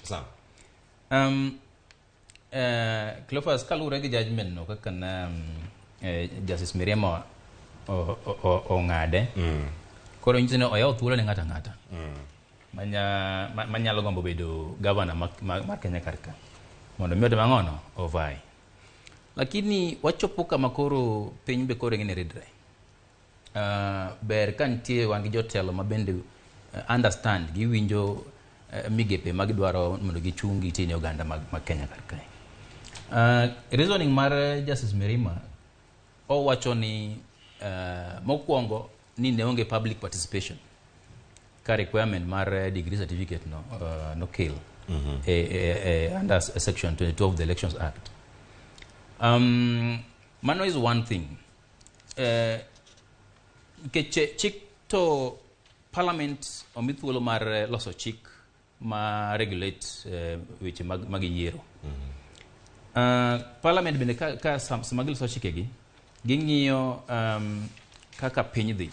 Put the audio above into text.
Sam. Cleophas, kaluwore gi judgment no kaka na Justice Miriam ong'ade, koro nyiso ni oyawo thuolo ne ng'ato ang'ata manyalo gombo bedo governor mar Kenya kar ka mondo mi otim ang'ono ovai. Lakini wachopo kama koro piny be koro ing'e ni ridre. Ber ka nitie wan gi jotelo ma bende understand giwinjo migepe ma gidwaro mondo gichung giti ne oganda mag Kenya kar kae. Reasoning mar Justice Mirima owacho ni mokwongo ni ne onge public participation ka requirement mar degree certificate no nokel under section 22 of the Elections Act. Mano is one thing. Nikech chik to parliament omi thuolo mar loso chik ma regulate weche mag yiero. Parliament bende ka sama giloso chikegi, ging'iyo kaka piny dhi.